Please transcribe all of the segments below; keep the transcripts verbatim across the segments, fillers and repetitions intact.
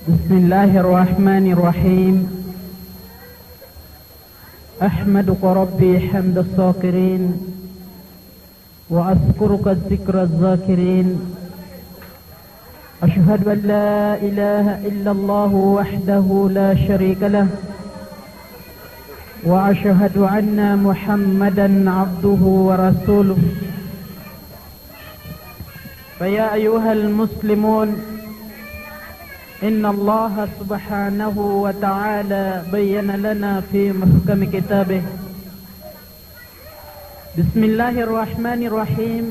بسم الله الرحمن الرحيم. أحمدك ربي حمد الشاكرين، وأشكرك ذكر الذاكرين. أشهد أن لا إله إلا الله وحده لا شريك له، وأشهد أن محمدا عبده ورسوله. فيا أيها المسلمون، إن الله سبحانه وتعالى بين لنا في محكم كتابه. بسم الله الرحمن الرحيم.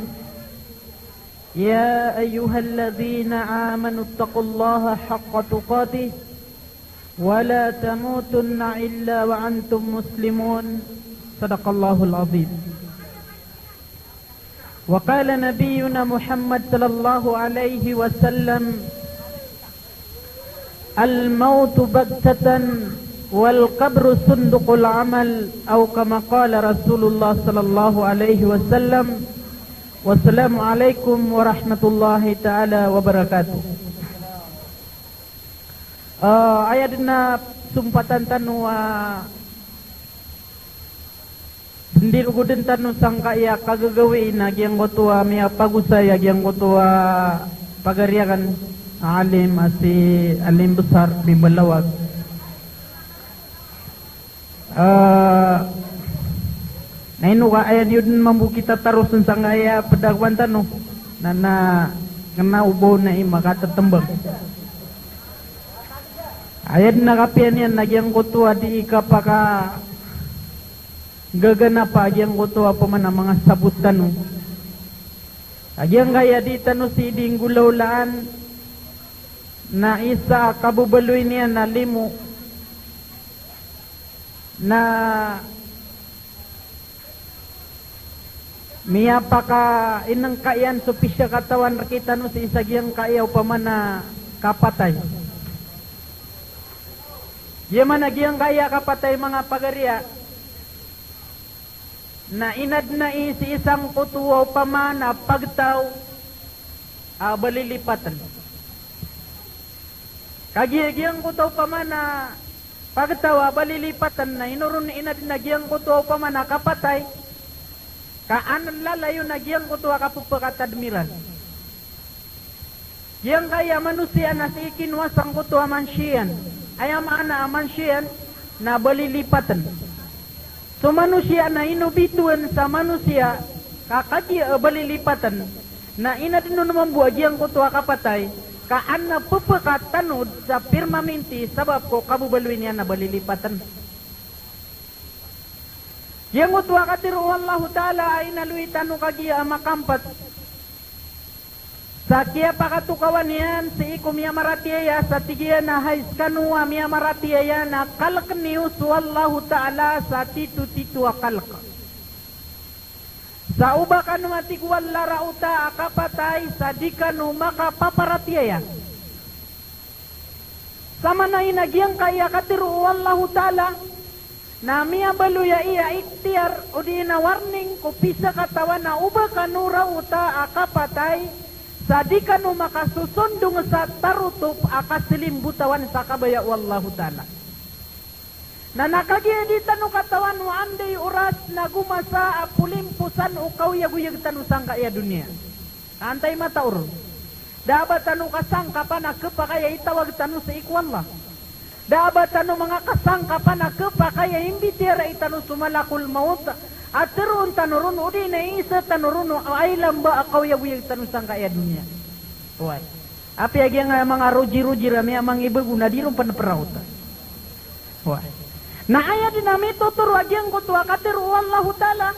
يا أيها الذين آمنوا اتقوا الله حق تقاته ولا تموتن إلا وأنتم مسلمون. صدق الله العظيم. وقال نبينا محمد صلى الله عليه وسلم: الموت بغتة والقبر صندوق العمل، أو كما قال رسول الله صلى الله عليه وسلم. والسلام عليكم ورحمة الله تعالى وبركاته. Ah, aya dn a sompatan tano a pndirogodn tano sangkai a kagagawii na giyangkoto a miyapagosay a giyangkoto a pagari akn a alim a si Alim Besar Bimbalawag. Ah, na ino ka aya niyo dn mambo kita tarosn sangkai a pdakowan tano na, na kna o ba on na i makatatmbang. Aya dn a kapiya niyan na giyangkoto a dii kapaka gaganapa a giyangkoto a pman a manga sabot tano. A giyangkai a dii tano sii dii nggolawlaan na isa a kababaloy niyan a limo na miyapakainngka iyan so pisakatawan rkitano sii sa giyangkai a opama na kapatay. Giya man a giyangkai a kapatay, manga pagariya, na inadn ai sii sangkoto a opama na pagtaw a balilipatn. Kagiya giyangkoto a opama na pagtaw a balilipatn na ino ron inadn a giyangkoto a opama na kapatay, ka an lalayon a giyangkoto a kapphakatadmiran. Giyangkai a manosiya na sii kinowa sangkoto a mansiya iyan. Aya maana a mansiya iyan na balilipatn. So manosiya na inobitowan sa manosiya ka kagiya a balilipatn, na inadn on mambo a giyangkoto a kapatay, ka an na pphakatanod sa pirmaminti sabap ko kababaloy niyan a balilipatn. Giyangkoto a katharo o Allahu Ta'ala a inaloy tano kagiya a makampet sa kiyapakatokawan iyan sii ko miyamaratiyaya, sa tig iyan a hay skano a miyamaratiyaya na kalkn iyo so Allahu Ta'ala sa tito-tito a kalk. Sa o ba kano, a tig o Allah, raota a kapatay sa di kano makapaparatiyaya. Sa maana ina giyangkai a katharo o Allahu Ta'ala na miyabaloy aya a ikhtiyar odi na warning ko pisakatawan a o ba kano raota a kapatay sa di kano makasosondong sa tarotop a kaslimbotawan sa kabaya o Allahu Ta'ala. Na na kagiya di tano katawan o anda i oras na go masa a polimposan o kaoyagoyag tano sangkai a doniya. Antai mataor. Da a ba tano kasangkapan a khapakay a itawag tano sii ko Allah. Da a ba tano manga kasangkapan a khapakay a imbitiyarai tano so malakol mawt a tharoon tano ron odi na iisa tano ron o ailamba a kaoyagoyag tano sangkai a doniya. Oway. Apiya giyangkai a manga roji-roji ra miyamangibago na di ron pn praota. Oway. Na aya dn a mitotoro a giyangkoto a katharo o Allahu Ta'ala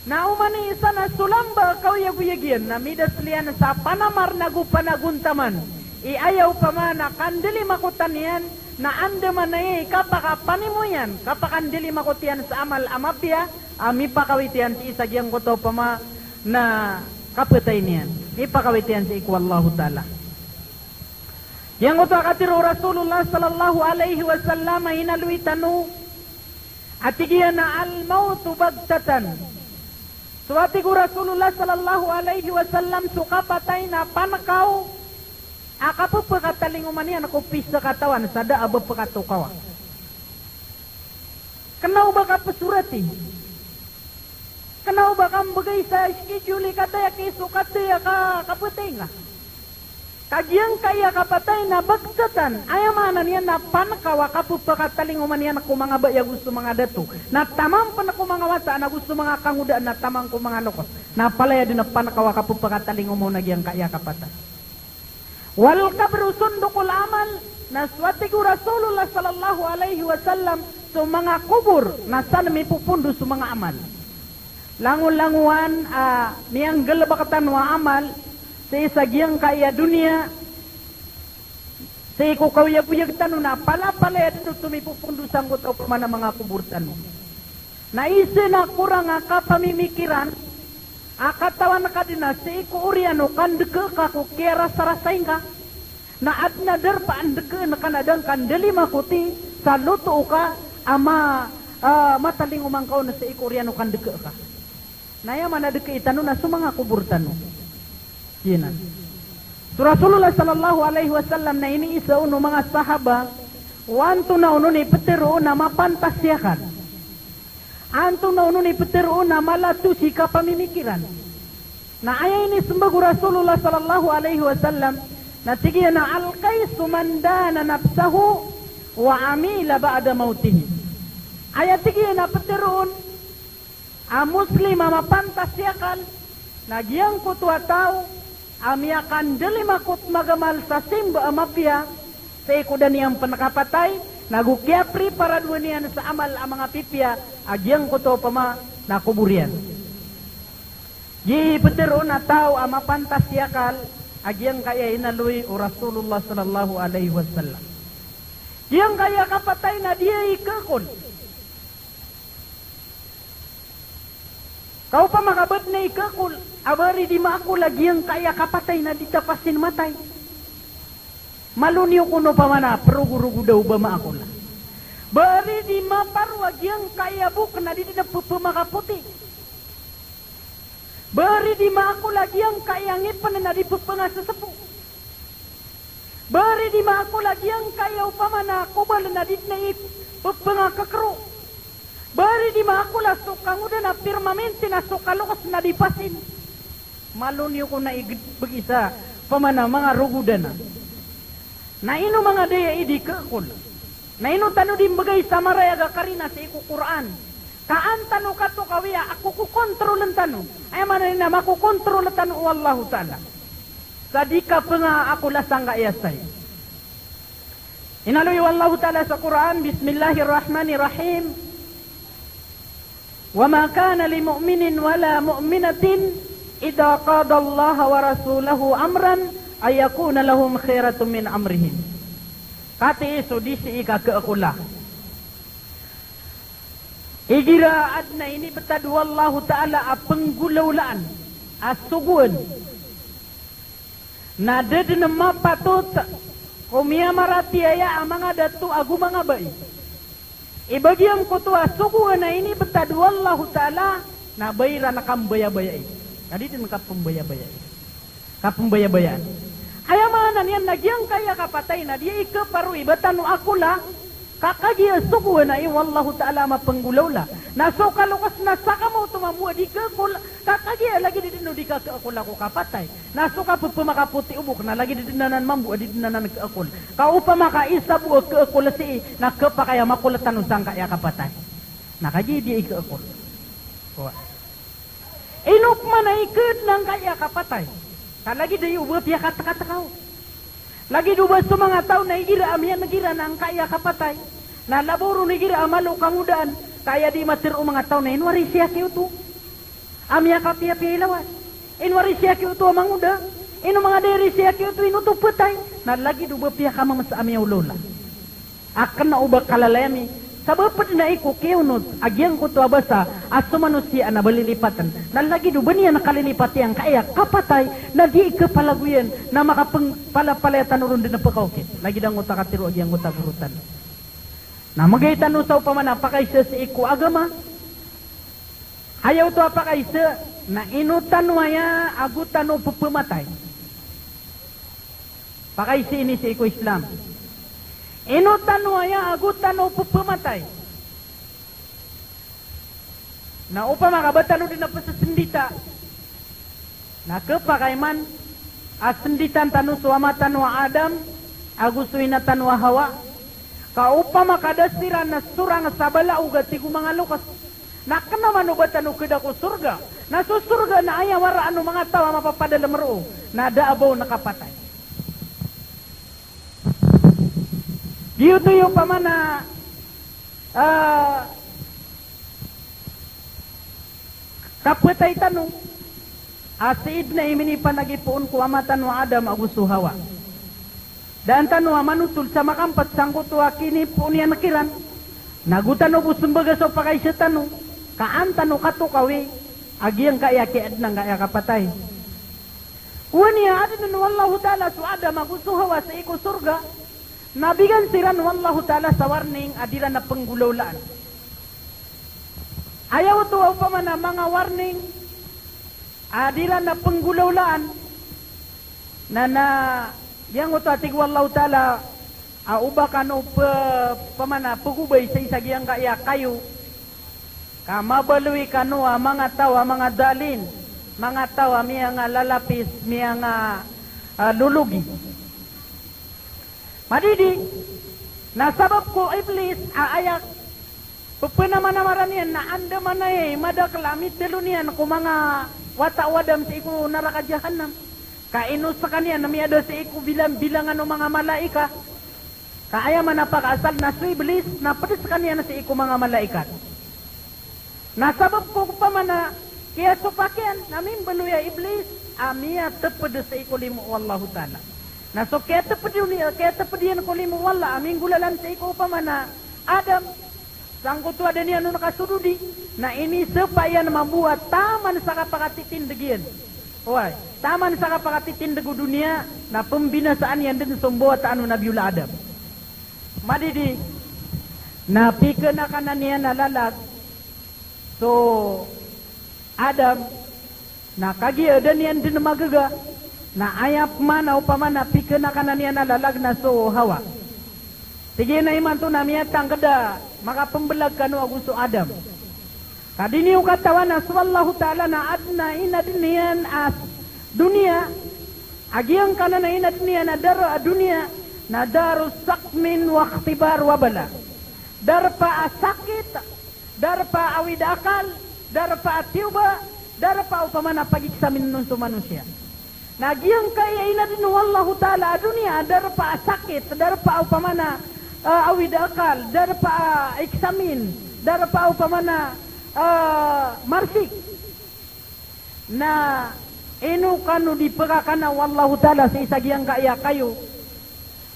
na oman i isa na so lamba a kaoyagoyag iyan na midasl iyan sa panamar nago panagontaman i aya opama na kandalimakotan iyan na andamanaya i kapakapanimo iyan, kapakandalimakot iyan sa amal a mapiya a mipakawit iyan sii sa giyangkoto a opama na kapatay niyan, mipakawit iyan sii ko Allahu Ta'ala. Giyangkoto a katharo o Rasulullah sallallahu alaihi wasallam a inaloy tano a tig iyan a al-mawtu baghtatan. So a tig o Rasulullah sallallahu alaihi wasallam, so kapatay na pankaw a kapepakatalingoma niyan ko pisakatawan sa da a ba pekatokawa. Kena o ba kapesorati. Kena o ba kambegay sa schedule i kataya kiso kataya ka kapatay nga. Ka giyangkaya kapatay na bagtatan, aya maana niyan na pankawa kapepakatalingoma niyan ko manga bai ago so manga dato. Na taman pen ko manga wata, na ago so manga kangodaan, na taman ko manga lokes. Na palaya den a pankawa kapepakatalingoma on a giyangkaya kapatay. Wal qabru sunduqul amal, na so a tig o Rasulullah sallallahu alaihi wasallam, so manga kobor na san mipopondo so manga amal. Langolangowan a miyanggalebek tano a amal sii sa giyangkaya doniya, sii ko kaoyagoyag tano na palapalaya den oto mipopondo sangkoto a opama na manga kobor tano. Na isa na korang a kapamimikiran a katawan ka den a sii ko oriyan o kandeke ka ko kiyarasarasay ngka. Na aden a darpa a ndekeen ka na da ngka ndalimakoti sa loto oka a ma, a, matalingoma ngka on sii ko oriyan o kandeke ka. Na aya maana dekei tano na so manga kobor tano. Giyanan. So Rasulullah sallallahu alaihi wasallam na iniisa on o manga sahaba, o antonaa on i petero on a mapantas i akal. Antonaa on i petero on a mala to si kapamimikiran. Na aya inisembag o Rasulullah sallallahu alaihi wasallam, na tig iyan a al-qayyisu man dana nafsahu wa amila ba'da mautihi. Aya tig iyan a petero on a Muslim a mapantas i akal, na giyangkoto a taw a miyakandalimakot magamal sa simba a mapiya, sii ko da niyan pen kapatay, na go kiyapreparadowan iyan sa amal a manga pipiya a giyangkoto a opama na kobor iyan. Giya i petero on a taw a mapantas i akal a giyangkaya inaloy o Rasulullah sallallahu alaihi wasallam. Giyangkaya kapatay na di aya ikaakol. Ka opama ka ba den a ikaakol, a ba ari di maakol a giyangkaya kapatay na di tapasin matay. Malo niyo kon opama na perogorogod o ba maakol a. Ba ari di maparo a giyangkaya bok na di den a pepemakapoti. Ba ari di maakol a giyangkaya ngipen na di pepengasesepo. Ba ari di maakol a giyangkaya opama na kobal na di den a ipepengakekero. Ba ari di maakol a so kangoda na permanente na so kalokes na di pasin. Malo niyo kon a iged begi sa opama na manga rogodan a. Na ino manga daya i di kaakol. Na ino tano di mbegay sa marayag a karina sii ko Qur'an. Ka an tano katokawi a kokontrolen tano. Aya maana niyan na makokontrol tano o Allahu Ta'ala sa di kapengaakol a sangkaya saya. Inaloy o Allahu Ta'ala sa Qur'an, Bismillahir Rahmanir Rahim. Wa ma kana li mu'minin wa la mu'minatin idha qada Allahu wa rasuluhu amran an yakuna lahumul khiyaratu min amrihim. Katii so di sii kakaakola. Igira aden a inibetad o Allahu Ta'ala a penggolawlaan, a sogoan. Na da den mapatot ko miyamaratiyaya a manga dato ago manga bai. Ibagian koto a sogoan a inibetad o Allahu Ta'ala, na ba iran kambayabayai. Ka di den kapembayabayai. Kapembayabayaan. Aya maana niyan na giyangkaya kapatay na di aya ikaparo i ba tano akola, ka kagiya sogoan ai o Allahu Ta'ala a mapenggolawla. Na so kalokes na sakamaoto mambo a di kaakol, ka kagiya lagid i den o di kakaakola ko kapatay. Na so kapepemakapoti o bok na lagid i den anan mambo a di den anan kaakol. Ka opama ka isa bo a kaakol sii na kapakay a makola tano sangkaya kapatay. Na kagiya di aya ikaakola. Kowa. Ino pman a iked na angkaya kapatay? Ka lagid aya o ba piyakatekatekao. Lagid o ba so manga taw na igira a miyaneg iran angkaya kapatay, na labaw ron igira a malo kangodaan, ka aya di matero o manga taw na ino ari siyaki oto a miyakapiyapiya i lawas? Ino ari siyaki oto a mangoda? Ino manga da ari siyaki oto, ino oto petay? Na lagid o ba piyakamames a miyaolaola. A kena o ba kalalay ami, sabap den ai ko kiyaonot a giyangkoto a basa a so manosiya na ba lilipaten. Na lagid o ba niyan kalilipati angkaya kapatay, na di ikapalagoyan, na makapeng-, palapalaya tano ron den a pekaokit. Lagid angkoto a katero a giyangkoto a goro tano. Na mbegay tano sa opama na pakaisa sii ko agama. Aya oto a pakaisa, na ino tano aya ago tano pepematay. Pakaiza ini sii ko Islam. Ino tano aya ago tano pepematay? Na opama ka ba tano den a pesesendita, na kepakay man a senditan tano so ama tano a Adam ago so ina tano a Hawa, ka opama ka da siran na sorang sa balaog a tig o manga loks, na kena man o ba tano keda ko sorga, na so sorga na aya waraan o manga taw a mapapadalem roo, na da a ba on kapatay. Giyoto i opama na, ah, kapatay tano a sii den a iminipanagipoon ko ama tano a Adam ago so Hawa. Daan tano a manotol sa makampat sangkoto a kinipoon iyan kiran. Na go tano bo sembaga so pakaiza tano, ka an tano katokawi a giyangkaya kiyaadna angkaya kapatay. Owani a aden o Allahu Ta'ala so Adam ago so Hawa sii ko sorga, na bigan siran o Allahu Ta'ala sa warning a di ran a penggolawlaan. Aya oto a opama na manga warning a di ran a penggolawlaan, na, na giyangkoto a tig o Allahu Ta'ala a o ba kano pe-, opama na pegobay sii sa giyangkaya kayo, ka mabaloy kano a manga taw a manga dalin, manga taw a miyangalalapis, miyanga, ah, lologi. Madidi, na sabap ko Iblis a aya pepenamanamaran iyan na andamanaya i madakel a mitelo niyan ko manga wata o Adam sii ko naraka Jahannam. Ka ino sekaniyan na miyada sii ko bilang-, bilangan o manga malaikat. Ka aya manapakaasal na so Iblis na ped sekaniyan sii ko manga malaikat. Na sabap ko opama na kiyasopak iyan na mimbaloy a Iblis a miyateped sii ko limo o Allahu Ta'ala. Na so kiyateped iyan, kiyateped iyan ko limo o Allah a minggolalan sii ko opama na Adam, sangkoto a da niyan on kasododi, na inisepa iyan mambo a taman sa kapakatitindeg iyan. Oway, taman sa kapakatitindeg o doniya, na pembinasaan iyan den so mbawataan o Nabiyullah Adam. Madidi, na pikenakanan iyan a lalag so Adam, na kagiya da niyan den magaga, na aya pman a opama na pikenakanan iyan a lalag na so Hawa. Tig iyan a imanto na miyatangked a makapembelag kano ago so Adam. Ka di niyo katawan a so Allahu Ta'ala na aden a inadn iyan a doniya, a giyangkanan a inadn iyan a daro a doniya, na daru saqmin wa ikhtibar wa bala. Darpa a sakit, darpa a awid a akal, darpa a tiyoba, darpa a opama na pageksamin on so manosiya. Na giyangkaya inadn o Allahu Ta'ala a doniya, darpa a sakit, darpa a opama na, ah, awid a akal, darpa a eksamin, darpa a opama na, ah, marsik. Na ino kano di pekakana o Allahu Ta'ala sii sa giyangkaya kayo,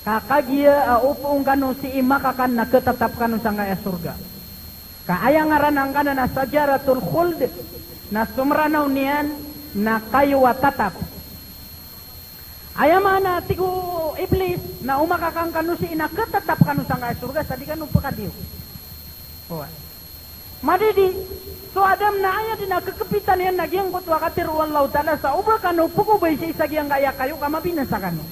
ka kagiya a opoon kano sii makakan na ketatap kano sangkaya sorga. Ka aya ngaran angkanan na sajaratul khuld, na so Meranaw niyan na kayo a tatap. Aya maana, tig o Iblis, na o makakan kano sii na ketatap kano sangkaya sorga sa di kano pekadiyo. Oway. Madidi, so Adam na aya den a kekepitan iyan na giyangkoto a katero o Allahu Ta'ala sa o ba kano pegobay sii sa giyangkaya kayo ka mabinasa kano.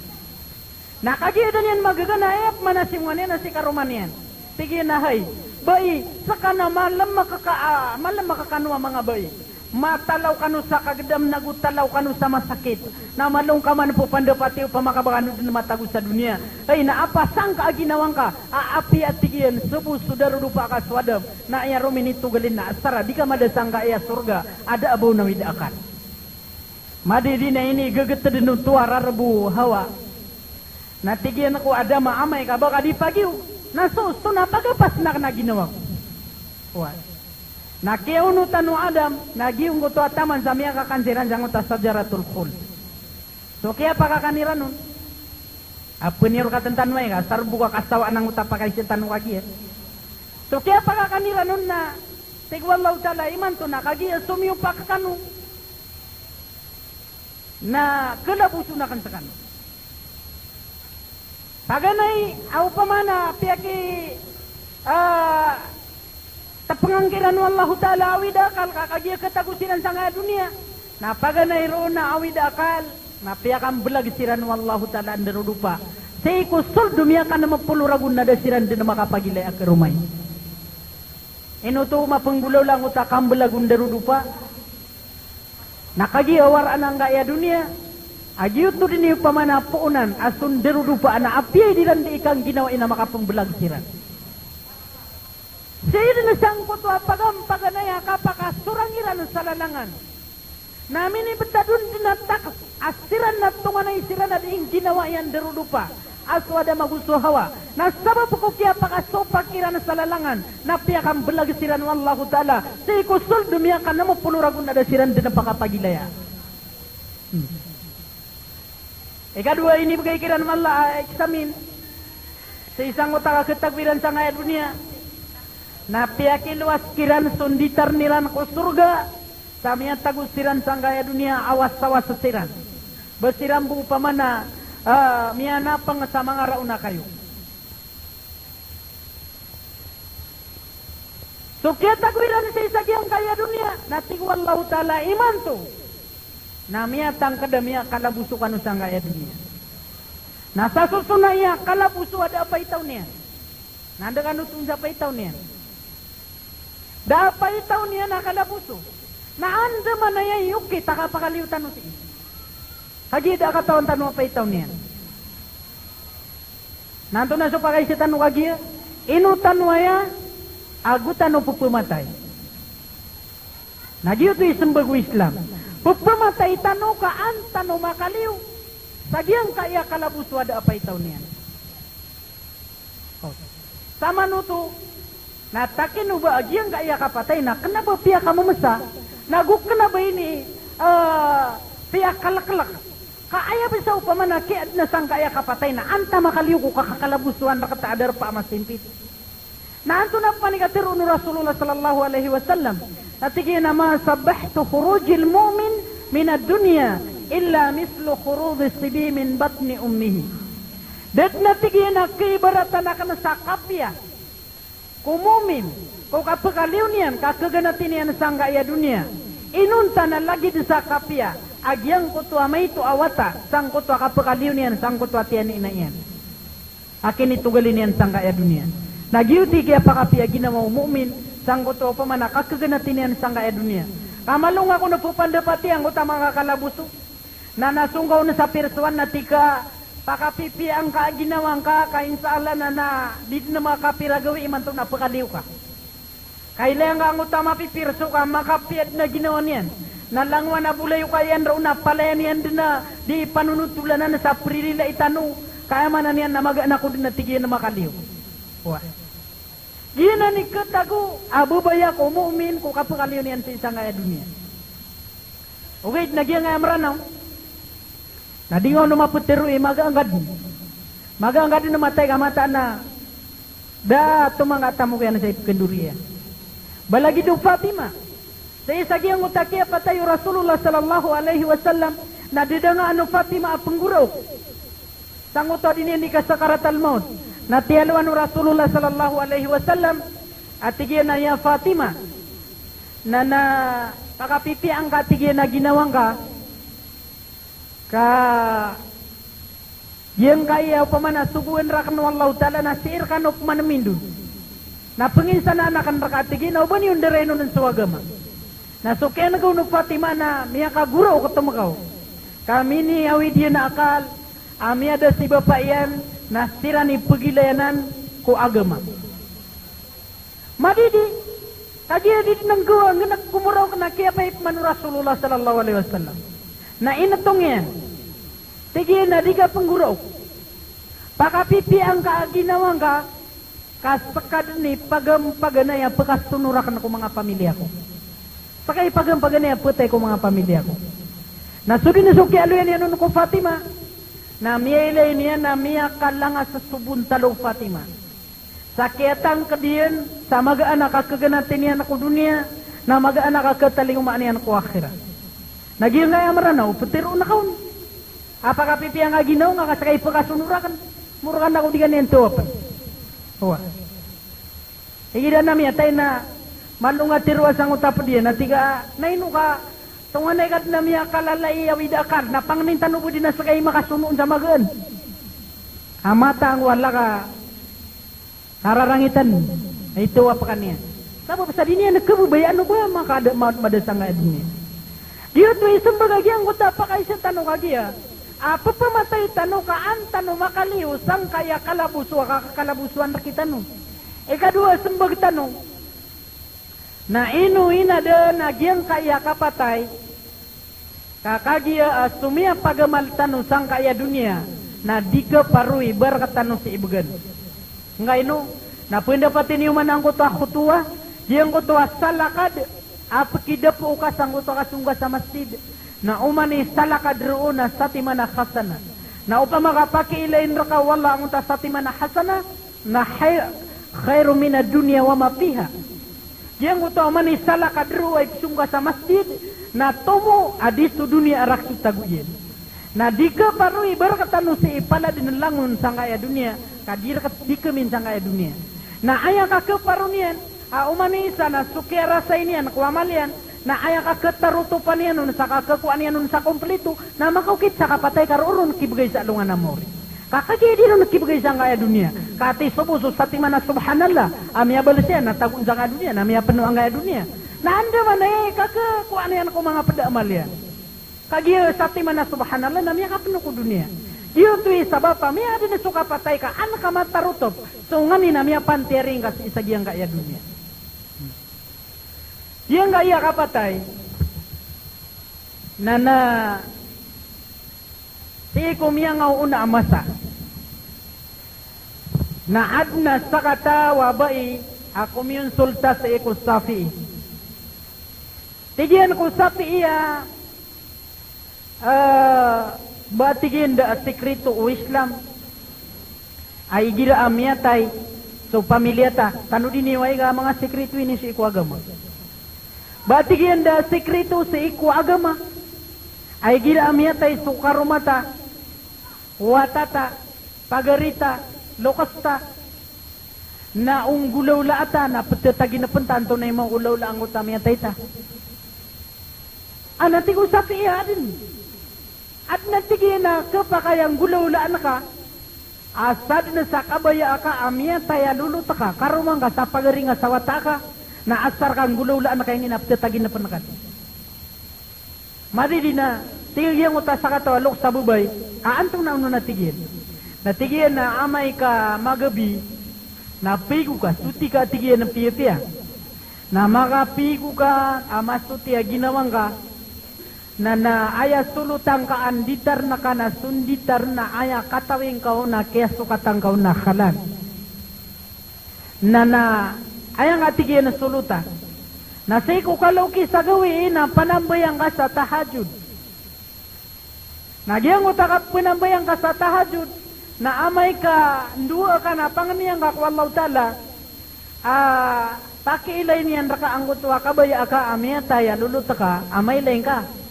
Na kagiya da niyan magaga na aya pman a siyoman iyan na si karoma niyan. Tig iyan a hay, bai, seka na malemek ka, ah, malemek kano a manga bai. Matalaw kano sa kagedam nago talaw kano sa masakit. Na malongkaman po pandapati opama ka ba kano den matago sa doniya. Hay, na apa sangka a ginawa ngka a apiya, tig iyan, sebo so darodopa ka so Adam, na aya rominitogalin na asar a di ka mada sangkaya sorga a da a ba on awid a akal. Madidi, na inigegeteden oto a rarebo o Hawa. Na tig iyan ko Adam a amay ka ba ka di pagiyog, na so, so na pagapasn aken a ginawa ko. Oway. Na kiyaonotan o Adam, na giyangkoto a taman sa miyakakan siran sangkoto a sajaratul khuld. So kiyapakakan iran on, a peniyor ka tentan way ka, sarbok a kasawaan angkoto a pakaiza tano kagiya. So kiyapakakan iran on na, tig o Allahu Ta'ala imanto na kagiya somiyopak kano na kelaboson aken sekano. Paganay a opama na piyaki, ah, tepengan kiran o Allahu Ta'ala a awid a akal ka kagiya ketago siran sangkaya doniya. Na paganay roo na awid a akal, Na piyakamblag siran o Allahu Ta'ala a ndarodopa sii ko sold o miyakanampolo ragon na da siran dn makapagilaya a karomay. Ino oto mapenggolawla angkoto a kamblag o ndarodopa? Na kagiya waraan angkaya doniya a giyoto dn i opama na poonan a so ndarodopa na apiya iran di ikangginawai na makapemblag siran. Sii dn sangkoto a pagampaganay a kapakasorang iran sa lalangan. Na minibtad on dn a taks a siran na tonganay siran a di ingginawai a ndarodopa a so Adam ago so Hawa. Na sabap ko kiyapakasopak iran sa lalangan na piyakamblag siran o Allahu Ta'ala sii ko sold o miyakanampolo ragon a da siran dn pakapagilaya. Hmm. Ikadowa, inibgay kiran o Allah a eksamin sii sangkoto a kaketag iran sangkaya doniya. Na piyakilowas kiran so nditarn iran ko sorga sa miyatago siran sangkaya doniya a wasawas siran. Ba siran bo opama na, ah, miyanapang sa manga raona kayo. So kiyatago iran sii sa giyangkaya doniya, na tig o Allahu Ta'ala imanto na miyatangkd a miyakalaboso kano sangkaya doniya. Na sa soson a iyakalaboso a da a paitaw niyan. Na anda kano oto sa paitaw niyan? Da a paitaw niyan a kalaboso. Na andamanaya i okit a kapakaliyo tano sii. Kagiya da a katawan tano a paitaw niyan. Na antonaa so pakaiza tano kagiya? Ino tano aya a go tano pepematay? Na giyoto i sembag o Islam. Pepematay tano ka an tano makaliyo sa giyangkaya kalaboso a da a paitaw niyan. O. Samanoto, na takino ba a giyangkaya kapatay na kena ba piyakamemesa, na go kena ba ini, eh, piyakaleklek. Ka aya bes a opama na kiyaadn a sangkaya kapatay na antaa makaliyo ko kakakalabosoan rk ta a darpa a masimpit. Na antonaa pman i katharo o Rasulullah sallallahu alaihi wasallam? Na tig iyan a, "Ma sabbahtu khurujil mu'min minad dunya illa mislu khuruji sibi min batni ummihi." Da dn a tig iyan a kiibaratan akn sa kapiya ko mu'min ko kapekaliyo niyan, kakeganati niyan sangkaya doniya, inonta na lagid sa kapiya a giyangkoto a maito a wata sangkoto a kapekaliyo niyan sangkoto a tiyan i ina iyan a kinitogali niyan sangkaya doniya. Na giyoto i kiyapakapiya ginawa o mu'min sangkoto a opama na kakeganati niyan sangkaya doniya. Ka malonga kon a pepandapati angkoto a manga kakalaboso. Na nasongga on sa pirsoan na tig ka, pakapipiya angka a ginawa ngka, ka insha Allah na, na di dn makapira gawii imanto na pekaliyo ka. Ka ilaya ngka angkoto a mapipirso ka makapiya dn a ginawa niyan. Na langowan a bolayoka iyan roo na palaya niyan dn a di panonotolan sa perililai tano. Ka aya maana niyan na magaan ako dn a tig iyan a makaliyo. Wah. Giyanan i ketago a babaya ko mu'min ko kapekaliyo niyan sii sangkaya doniya. Ogaid na giyangkaya Mranaw na di ngka on mapetero i magaan ka dn. Magaan ka dn a matay ka mataan a da a tomangka a tamok iyan sa ipekendori iyan. Ba lagid o Fatima. Sii sa giyangkoto a kiyapatay o Rasulullah sallallahu alaihi wasallam na dedangaan o Fatima a penggoraok sangkoto a di niyan di kasakaratal maut. Na tiyalowan o Rasulullah sallallahu alaihi wasallam a tig iyan a, "Ya Fatima, na, na pakapipiya angka," tig iyan, "a ginawa ngka, ka giyangkaya opama na sogoan rakn o Allahu Ta'ala na sii rkano pman mindod. Na penginsanaan akn rka," tig iyan, "a oba niyo ndarain on so agama." Na so kiyanega on o Fatima na miyakagoraok oto makaw. Ka miniawid iyan a akal a miyada si bapa iyan na siran i pegilayanan ko agama. Madidi, kagiya di dn nggaw a ngenek ko moraok na kiyapayag man o Rasulullah sallallahu alaihi wasallam. Na inetong iyan, tig iyan a di ka penggoraok. Pakapipiya angka a ginawa ngka, ka seka dn i pagampaganay a pekasonorak ko manga pamilya ko. Seka i pagampaganay a petay ko manga pamilya ko. Na so dn so kiyaaloya niyan on ko Fatima, na miyailay niyan a miyakalanga sa so bontal o Fatima. Sa kiyatangked iyan sa magaan a kakeganati niyan ko doniya, na magaan a kaketaligomaan iyan ko akhirat. Na giyangkaya Mranaw, petero on ka on. A pakapipiya angka a ginawa ngka ka seka i pekasonorak. Morokan ako di ka niyan tawapn. Owa. Igira na miyatay na malonga tero a sangkoto a ped iyan, na tig a, na ino ka Tonganay ka dn a miyakalalai a awid a akal, na pangnin tano bo dn a ska i makasono on sa magaan. A mataan ko a laka kararangitan, ito a pkaniyan. Sabap sa di niyan khababayaan o ba makada-, ma-, mada sangkaya doniya. Giyoto i smbag a giyangkoto a pakaisa tano kagiya a ppamatay tano ka an tano makaliyo sangkaya kalaboso a kakalabosoan rktano. Ikadowa a smbag tano, na ino inadn a giyangkaya kapatay ka kagiya a so miyapagamal tano sangkaya doniya na di khaparo i ba rktano sii bgan. Ngkaino, na pndapatn iyo man angkoto a khotowa, giyangkoto a salakad a pkidapoo ka sangkoto a kasong ka sa masjid, na oman i salakad roo na satiman a hasana. Na opama ka pakiilayn rka o Allah angkoto a satiman a hasana, na hay-, khairun minad dunya wa ma fiha. Giyangkoto a oman i salakad roo a ipsong ka sa masjid, na tomo a di so doniya a rakitago iyan. Na di khaparo i ba rktano sii palad dn langon sangkaya doniya, ka di rkt-, di khamin sangkaya doniya. Na aya ka khaparo niyan, a oman i isa na so kiyarasay niyan ko amal iyan, na aya ka khatarotopan iyan on sa kakhakowa niyan on sa komplito, na makaokit sa kapatay ka roo ron kibgay sa alongan a maori. Ka kagiya di ron kibgay sangkaya doniya. Ka ati so bo so satiman a subhanallah a miyabals iyan na tago on sangkaya doniya, na miyapno angkaya doniya. Na andamanaya i kakhakowa niyan ko manga pd a amal iyan. Kagiya satiman a subhanallah na miyakapno ko doniya. Giyoto i sabap a miyadn so kapatay ka an ka matarotop so nganin a miyapantiyaring ka sii sa giyangkaya doniya. Giyangkaya kapatay na, na sii ko miyangaoona a masa na adn a sakataw a bai a komiyonsulta sii ko Shafi'i. Tig iyan ko Shafi'i a, ah, ba tig iyan da a sikrito o Islam a igira a miyatay so pamilya ta, tanodi niyo aya ka manga sikrito ini sii ko agama. Ba tig iyan da a sikrito sii ko agama a igira a miyatay so karoma ta, wata ta, pagari ta, loks ta, na o nggolawlaa ta na ptataginpn ta antonaa i mawgolawlaa angkoto a miyatay ta. Ana tig o Shafi'i a adn. Adn a tig iyan a khapakay a nggolawlaan ka a sadn sa kabaya aka a miyatay a lolot ka, karoma ngka sa pagari ngka sa wata ka, na asar ka nggolawlaan ka ingd na ptataginpn ka. Madidi na tig iyan giyangkoto a sakataw a loks a babay a antonaa on a tig iyan. Na tig iyan a amay ka magabi na pigo ka, soti ka tig iyan a piyapiya. Na makapigo ka a masoti a ginawa ngka. Na, na aya solotan ka a nditarn ka na so nditarn a aya katawi ngka on a kiyasokatan ka on a halal. Na, na aya ngka tig iyan a solotan na sii ko kalaoki sa gawii na panambayang ka sa tahajjud. Na giyangkoto a kapnambayang ka sa tahajjud na amay ka ndoa ka na pangni angka ko Allahu Ta'ala a pakiilay niyan rka angkoto a kabaya aka a miyatay a lolot ka a mailay ngka.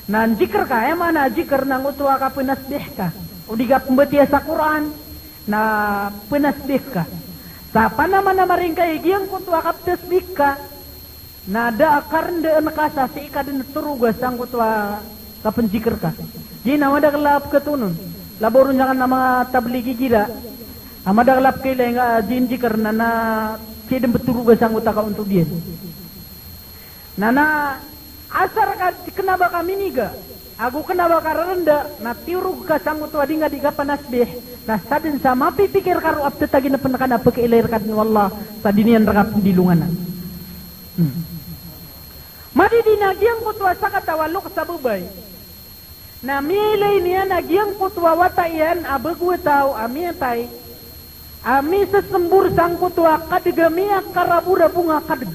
Na njikr ka, aya maana a jikr na angkoto a kapnasbih ka. O di ka pmbatiya sa Qur'an, na pnasbih ka. Sa panamanamar ingka i giyangkoto a kaptasbih ka, na da a karndaan ka sa sii ka dn toroga sangkoto a kapnjikr ka. Giya na madakl a pkatoon on. Labaw ron sangkanan a manga tablig igira a madakl a pkailay nga a di njikr na, na sii dn ptoroga sangkoto a kaontod iyan. Na, na asar ka kna ba ka miniga ago kna ba ka rarnda, na tiyorog ka sangkoto a di nga di kapanasbih, na sadn sa mapipikir ka roo a ptataginpn ka na pkailay rka dn o Allah sa di niyan rka pndilonganan. Hmm. Madidi na giyangkoto a sakataw a loks a babay na miyailay niyan a giyangkoto a wata iyan a bago a taw a miyatay a misasmbor sangkoto a kadg a miyakaraborabong a kadg.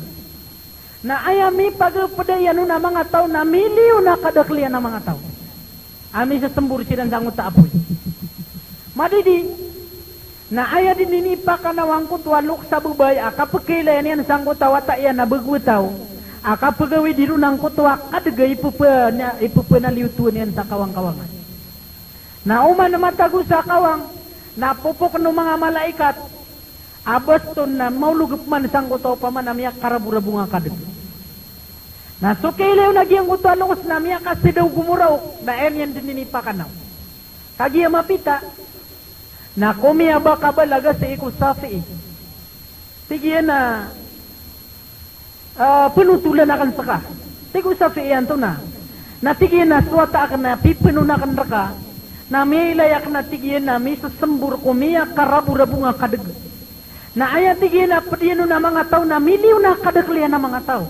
Na aya mipagpda iyan on a manga taw na miliyon a kadakl iyan a manga taw a misasmbor siran sangkoto a apoy. Madidi na aya dn inipakanaw angkoto a loks a babay a kapkailayan iyan sangkoto a wata iyan a bago a taw a kapgawidi ron angkoto a kadg a ippa-, na, ippanaliyotowan iyan sa kawangkawangan. Na oman matago sa kawang na popokn o manga malaikat a baston na maolog pman sangkoto a opama na miyakaraborabong a kadg. Na so kailay on a giyangkoto a lokes na miyakaseda o gomoraok, na aya niyan den inipakanaw. Kagiya mapita, na ko miyabakabalaga sii ko Shafi'i. Tig iyan a, ah, penotolan aken seka. Tig o Shafi'i antonaa. Na tig iyan a so wata aken a pipenoon aken reka, na miyailay aken a tig iyan a misesembor ko miyakaraborabong a kadeg. Na aya tig iyan a ped iyan on a manga taw na miliyon a kadekel iyan a manga taw.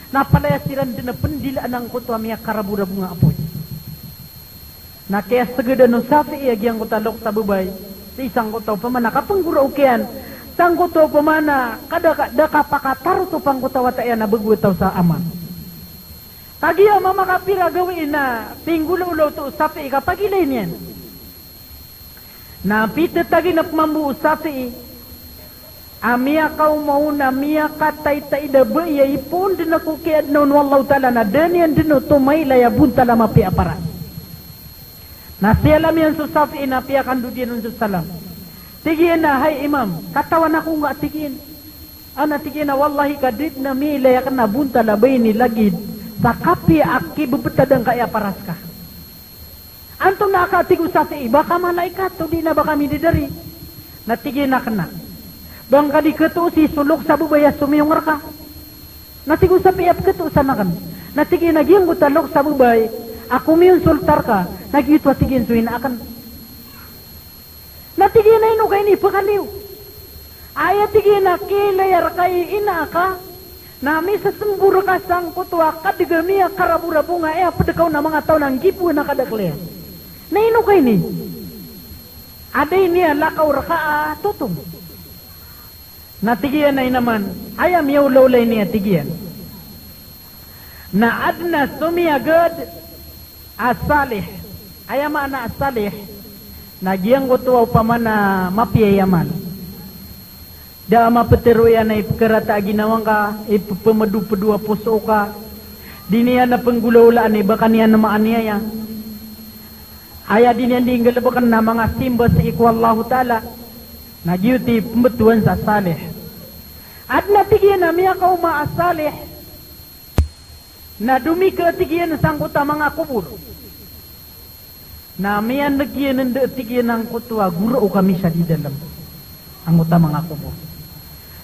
Na palaya siran den a pendilaan angkoto a miyakaraborabong a apoy. Na kiyasegedan o Shafi'i a giyangkoto a lokes a babay sii sangkoto a opama na kapenggoraok iyan, sangkoto a opama na kada ka, da kapakatarotop angkoto a wata iyan a bago a taw sa aman. Kagiya mamakapira gawii na pinggolaola oto o Shafi'i ka pagilay niyan. Na pitetaginep mambo o Shafi'i a miyakaoma on a miyakataitaid a bai a ipoon den ko kiyaadna on o Allahu Ta'ala, na da niyan den oto mailay a bontal a mapiya a paras. Na siyalamiyan so Shafi'i na piyakandod iyan on so salam. Tig iyan a, "Hay Imam, katawan ako nga," tig iyan. "Ana," tig iyan a, "wallahi ka di den a miyailay aken a bontal a bai ini lagid sa kapiya a kibebetad angkaya a paras ka. Antonaa ka," tig o Shafi'i, "ba ka malaikat odi na ba ka midadari?" Na tig iyan a kena. "Ba ngka di ketoos i so lokes a babay a somiyong reka?" Na tig o Shafi'i a peketoosan aken. Na tig iyan a giyangkoto a lokes a babay a komiyonsolta reka, na giyoto a tig iyan so ina aken. Na tig iyan a ino ka ini pekaliyo. Aya tig iyan a kiyailaya reka i ina aka, na misesembor ka sangkoto a kadeg a miyakaraborabong a aya ped ka on a manga taw na nggiboan a kadakel iyan. Na ino ka ini? Ada ini a lakaw reka a totong. Na tig iyan a inaman, aya miyaolaola ini a tig iyan. Na aden a somiyagad a salih. Aya maana a salih, na giyangkoto a opama na mapiya i amal. Da a mapetero iyan a ipekerata a ginawa ngka, ipepemedopedo a poso ka. Di niyan a penggolaolaan i ba ka niyan maaniyaya. Aya di niyan di nggalebeken na manga simba sii ko Allahu Ta'ala. Na giyoto i pembetowan sa salih. Aden a tig iyan a miyakaoma a salih. Na domika, tig iyan, sangkoto a manga kobor. Na miyaneg iyan enda, tig iyan, angkoto a goraok a misad i dalem angkoto a manga kobor.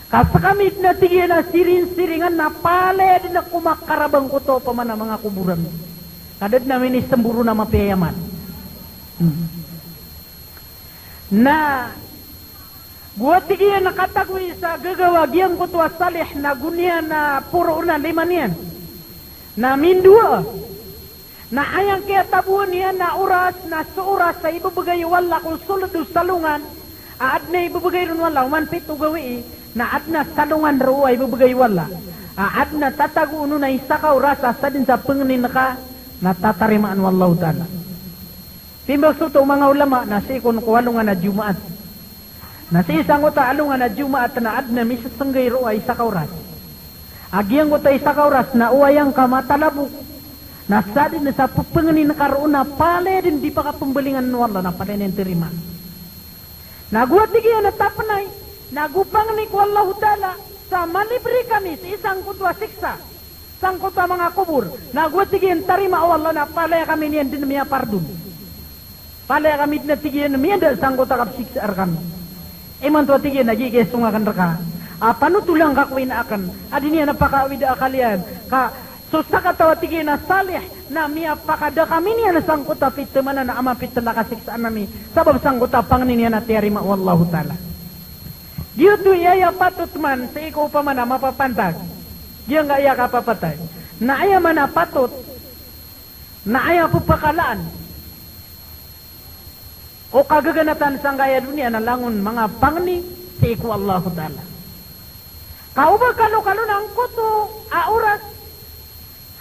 Ka sekami den a, tig iyan, a siringsiringan na palaya den a komakarab angkoto a opama na manga kobor ami. Ka da den a minisembor on a mapiya i amal. Hmm. Na go a tig iyan a katagoi sa gagawa giyangkoto a salih na go niyan a poroon a lima niyan na mindowa. Na aya kiyataboan iyan a oras na so oras a ibebegay o Allah ko soled o salongan a aden a ibebegay ron o Allah, oman pito gawii, na aden a salongan roo a ibebegay o Allah a aden a tatagoon on a isa ka oras a sadn sa pengnin ka na tatarimaan o Allahu Ta'ala. Pimbag soto o manga ulama na sii kon ko alongan a Jumaat. Na sii sangkoto a alongan a Jumaat na aden a misesenggay roo a isa ka oras. A giyangkoto a isa ka oras na o aya ngka matalabok na sadn sa pepengnin ka roo na palaya den di pakapembalingan o Allah na palaya niyan tarimaan. Na go a tig iyan a tapenay, na go pangni ko Allahu Ta'ala sa malibri kami sii sangkoto a siksa sangkoto a manga kobor. Na go a tig iyan tarimaa o Allah na palaya kami niyan den miyapardon. Palaya kami den a tig iyan miyada sangkoto a kapsiksa rekami. Imanto a tig iyan a gii kiyasong aken reka a panotolan ka ko ina aken a di niyan a pakaawid a akal iyan ka so sakataw a tig iyan a salih na miyapakada kami niyan sangkoto a pitemanan a mapitela kasiksaan ami sabap sangkoto a pangni niyan a tiyarima o Allahu Ta'ala. Giyoto i aya patot man sii ko opama na mapapantag giyangkaya kapapatay. Na aya man a patot na aya pepakalaan o kagaganatan sangkaya doniya na langon manga pangni sii ko Allahu Ta'ala. Ka o ba kalokalo na angkoto a oras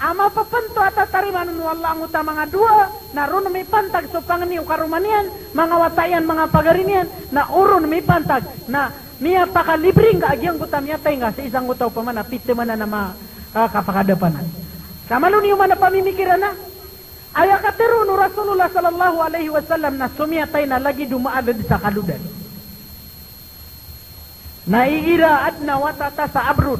a mapepento a tatarimaan o Allah angkoto a manga dowa, na ron mipantag so pangni o karoma niyan, manga wata iyan, manga pagari niyan, na o ron mipantag na miyapakalibri ngka a giyangkoto a miyatay ngka sii sangkoto a opama na pitemanan a ma, ah, kapakadapanan. Sa malo niyo man a pamimikiran a aya katero o Rasulullah sallallahu alaihi wasallam na so miyatay na lagid o maaled sa kalodan. Na igira aden a wata ta sa abroad.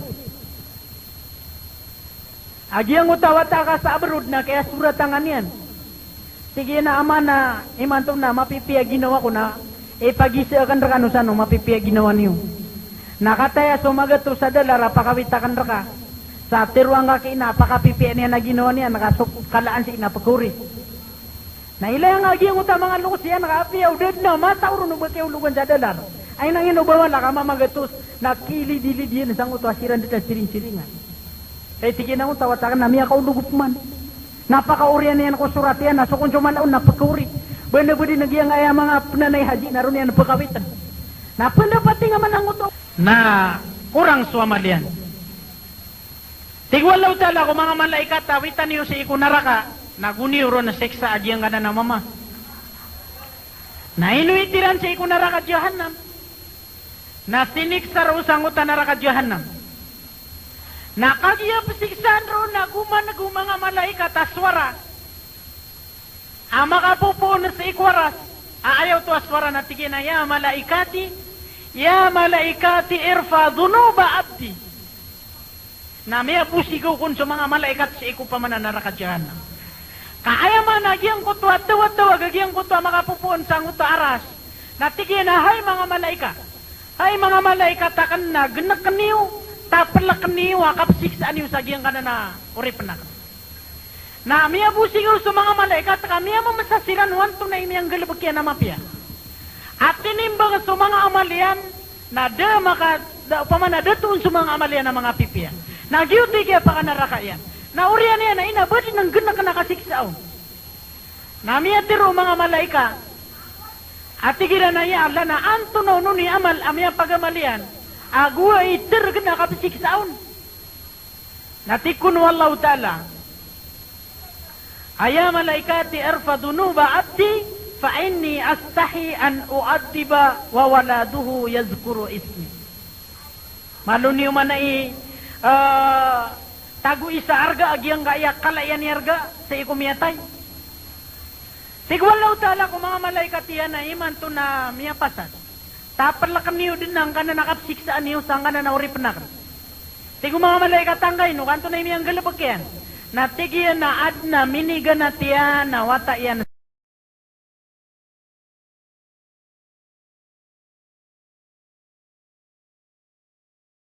A giyangkoto a wata ka sa abroad na kiyasoratan ka niyan. Tig iyan a, "Ama, na imanto na mapipiya ginawa ko na ipagisa akn rkano sa ano mapipiya ginawa niyo. Na kataya so magatos a dalar a pakawit akn rka." Sa tharoa ngka ki ina a pakapipiya niyan a ginawa niyan, ka so kalaan sii na pkhaori. Na ilaya ngka giyangkoto a manga lokes iyan ka apiya o da dn a mataw ron o ba kiyaologan sa dalar. Ay na iyan o ba mala ka mamagatos na kilidilid iyan sangkoto a siran dn a siringsiringan. Ay tig iyan a angkoto a wata akn na miyakaolog opama. Na pakaorian iyan ko sorat iyan na so kon so mala on na pkhaori. Ba na ba dn a giyangkaya manga pnanay haji na ron iyan pkhawitn. Na pndapat iyan man angkoto. Na korang so amal iyan. Tig o Allahu Ta'ala ko manga malaikat a witan iyo sii ko naraka, na go niyo ron siksa a giyangkanan a mama. Na ino itiran sii ko naraka Jahannam? Na siniksa roo sangkoto a naraka Jahannam. Na kagiya psiksaan roo na goman'g o manga malaikat a sowara a makapopoon sii ko Aras, a aya oto a sowara na tig iyan a, "Ya malaikati, ya malaikati, irfa dhunuba abdi." Na miyabosigaw kon so manga malaikat sii ko opama na naraka Jahannam. Ka aya maana a giyangkoto a taw a tawag a giyangkoto a makapopoon sangkoto a Aras, na tig iyan a, "Hay manga malaikat, hay manga malaikat akn, na gnk niyo, taplk niyo a kapsiksaan iyo sa giyangkanan a oripn akn." Na miyabosigaw so manga malaikat ka miyamamsa siran o antonaa i miyanggalbk iyan a mapiya. A tinimbang so manga amal iyan na da maka, da, opama na da toon so manga amal iyan a manga pipiya. Na giyoto i kiyapakanaraka iyan. Na oriyan iyan a ina, ba dn a nggnk na kasiksa on? Na miyatharo o manga malaikat a tig iran a, "Ya Allah, na antonaa on i amal a miyapagamal iyan a gowaa i thrgn a kapsiksa on?" Na tig kon o Allahu Ta'ala a, "Ya malaikati, irfa dhunuba abdi, fa inni astahi an u'adhiba wa waladuhu yadhkuru ismi." Malo niyo man i, eh, tagoi sa arga a giyangkaya kala iyan i arga sii ko miyatay. Tig o Allahu Ta'ala ko manga malaikat iyan a imanto na miyapasad, taplk niyo dn angkanan a kapsiksaan iyo sangkanan a oripn akn. Tig o manga malaikat a angkaino, ka antonaa i miyanggalbk iyan? Na tig iyan a adn a miniganat iyan a wata iyan